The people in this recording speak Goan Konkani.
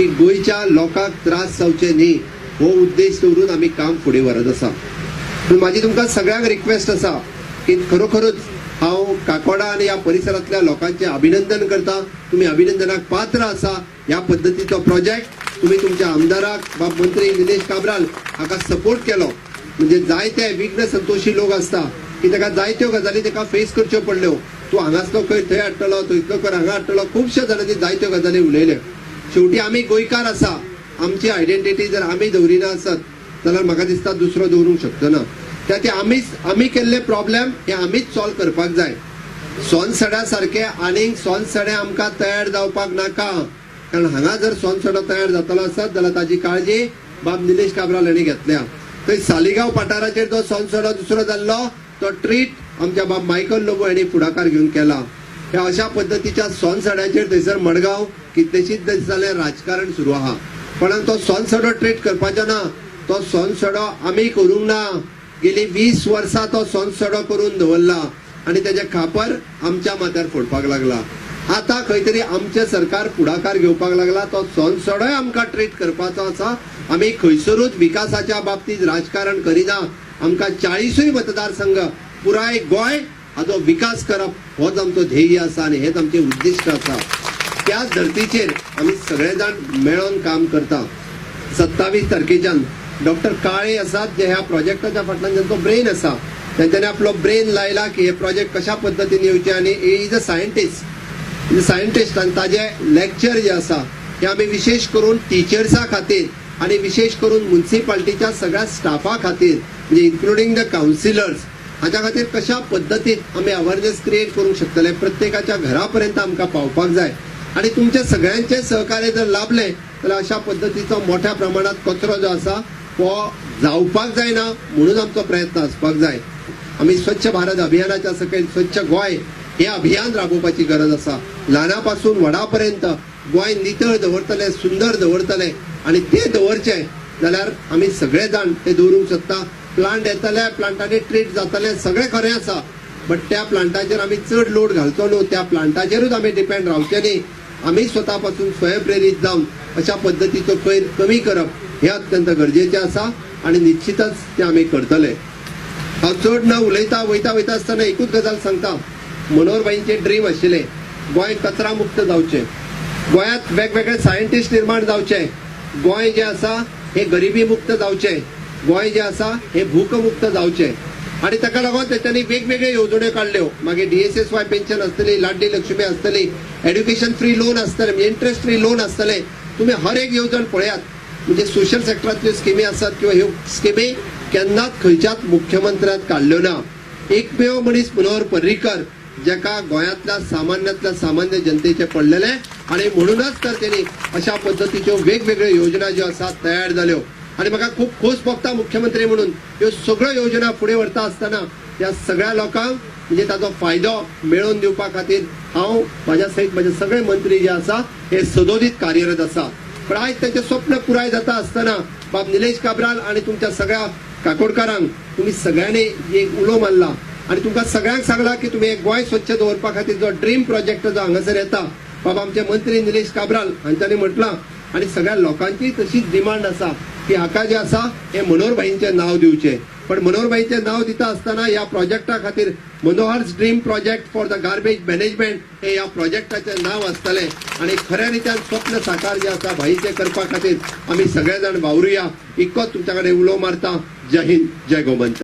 की गोंयच्या लोकांक त्रास जावचे न्ही हो उद्देश दवरून आमी काम फुडें व्हरत आसा. पूण म्हाजी तुमकां सगळ्यांक रिक्वेस्ट आसा की खरोखरूच हांव काकोडा आनी ह्या परिसरांतल्या लोकांचें अभिनंदन करता. तुमी अभिनंदनाक पात्र आसा. ह्या पद्दतीचो प्रोजेक्ट तुमी तुमच्या आमदाराक बाब मंत्री निलेश काब्राल हाका सपोर्ट केलो. म्हणजे जायते विघ्न संतोशी लोक आसता की ताका जायत्यो गजाली ताका फेस करच्यो पडल्यो. तूं हांगासलो खंय थंय हाडटलो, थंयसलो खंय हांगा हाडटलो, खुबश्या जाणांनी जायत्यो गजाली उलयल्यो. शेवटी आमी गोंयकार आसा, आमची आयडेंटिटी जर आमी दवरिना आसत जाल्यार म्हाका दिसता दुसरो दवरूंक शकचो ना. त्या ते आमी केल्ले प्रॉब्लेम हे आमीच सॉल्व करपाक जाय. सोनसड्या सारके आनीक सोनसडे आमकां तयार जावपाक नाका, कारण हांगा जर सोनसडो तयार जातलो आसत जाल्यार ताजी काळजी बाब निलेश काब्राल हांणी घेतल्या. थंय सालिगांव पठाराचेर जो सोनसडो दुसरो जाल्लो तो ट्रीट आमच्या बाब मायकल लोबो हांणी फुडाकार घेवन केला. ह्या अशा पद्दतीच्या सोनसड्याचेर थंयसर मडगांव कितलेशीच दीस जाले राजकारण सुरू आहा, पण तो सोनसडो ट्रीट करपाचो ना. तो सोनसडो आमी करूंक ना, गेली 20 वर्सां तो सोनसडो करून दवरला आनी तेजें खापर आमच्या माथ्यार फोडपाक लागला. आतां खंय तरी आमचें सरकार फुडाकार घेवपाक लागला, तो सोनसडोय आमकां ट्रीट करपाचो आसा. आमी खंयसरूच विकासाच्या बाबतींत राजकारण करिना. आमकां 40 मतदारसंघ पुराय गोंय हाचो विकास करप होच आमचो ध्येय आसा आनी हेच आमचें उद्दिश्ट आसा. त्याच धर्तीचेर आमी सगळे जाण मेळोन काम करता. 27 तारखेच्यान डॉक्टर काळे आसात जे ह्या प्रोजेक्टाच्या फाटल्यान ज्यांचो ब्रेन आसा, तेंच्यांनी आपलो ब्रेन लायला की हे प्रोजेक्ट कशा पद्दतीन येवचे आनी is a scientist, is a scientist. आनी ताजे लेक्चर जे आसा हे आमी विशेश करून टिचर्सा खातीर आनी विशेश करून मुन्सिपाल्टीच्या सगळ्या स्टाफा खातीर, म्हणजे इन्क्लुडींग the counsellors, हाच्या खातीर कशा पद्दतीन आमी अवेरनेस क्रिएट करूंक शकतले, प्रत्येकाच्या घरा पर्यंत आमकां पावपाक जाय. आनी तुमचे सगळ्यांचे सहकार्य जर लाभलें जाल्यार अशा पद्दतीचो मोठ्या प्रमाणात कचरो जो आसा हो जावपाक जायना म्हणून आमचो प्रयत्न आसपाक जाय. आमी स्वच्छ भारत अभियानाच्या सकयल स्वच्छ गोंय हे अभियान राबोवपाची गरज आसा. ल्हाना पासून व्हडा पर्यंत गोंय नितळ दवरतले, सुंदर दवरतले आनी ते दवरचे जाल्यार आमी सगळे जाण ते दवरूंक शकता. प्लांट येतले, प्लांटांनी ट्रीट जातले, सगळें खरें आसा, बट त्या प्लांटाचेर आमी चड लोड घालचो न्हू, त्या प्लांटाचेरूच आमी डिपेंड रावचे न्ही. आमी स्वता पासून स्वयंप्रेरीत जावन अशा पद्दतीचो कोयर कमी करप हें अत्यंत गरजेचें आसा आनी निश्चितच तें आमी करतले. हांव चड न उलयता वयता वयता आसतना एकूच गजाल सांगता. मनोहरभाईंचें ड्रीम आशिल्लें गोंय कचरा मुक्त जावचें, गोंयांत वेगवेगळे सायंटिस्ट निर्माण जावचे, गोंय जें आसा हें गरिबी मुक्त जावचें, गोंय जें आसा हें भूक मुक्त जावचें. आनी ताका लागून तेच्यांनी वेगवेगळ्यो येवजण्यो काडल्यो. मागीर DSSY pension आसतली, लाडली लक्ष्मी आसतली, एड्युकेशन फ्री लोन आसतलें, म्हणजे इंट्रस्ट फ्री लोन आसतलें. तुमी हर एक येवजण पळयात, म्हणजे सोशल सेक्टरांतल्यो स्किमी आसात किंवा ह्यो स्किमी केन्नाच खंयच्याच मुख्यमंत्र्यान काडल्यो ना. एकमेव मनीस मनोहर पर्रीकर जेका गोंयांतल्या सामान्यांतल्या सामान्य जनतेचे पडलेले आनी म्हणूनच तर तेणी अशा पद्दतीच्यो वेगवेगळ्यो योजना ज्यो आसात तयार जाल्यो. आनी म्हाका खूब खोस भोगता मुख्यमंत्री म्हणून ह्यो सगळ्यो योजना फुडें व्हरता आसतना ह्या सगळ्या लोकांक म्हणजे ताचो फायदो मेळोवन दिवपा खातीर हांव म्हाज्या सयत म्हजे सगळे मंत्री जे आसा हे सदोदीत कार्यरत आसा. पण आयज तेंचें स्वप्न पुराय जाता आसतना बाब निलेश काब्राल आनी तुमच्या सगळ्या काकोडकारांक तुमी सगळ्यांनी एक उलो मारला आनी तुमकां सगळ्यांक सांगला की तुमी एक गोंय स्वच्छ दवरपा खातीर जो ड्रीम प्रोजेक्ट जो हांगासर येता, बाबा आमचे मंत्री निलेश काब्राल हांच्यांनी म्हटलां आनी सगळ्या लोकांची तशीच डिमांड आसा की हाका जें आसा हें मनोहरभाईंचें नांव दिवचें. पण मनोहरभाईचें नांव दिता आसतना ह्या प्रोजेक्टा खातीर Manohar's dream project for the garbage management हे ह्या प्रोजेक्टाचें नांव आसतलें. आनी खऱ्या रित्यान स्वप्न साकार जें आसा भाईचें करपा खातीर आमी सगळे जाण वावरुया. इतकोच तुमच्या कडेन उलो मारता. जय हिंद, जय गोमंत.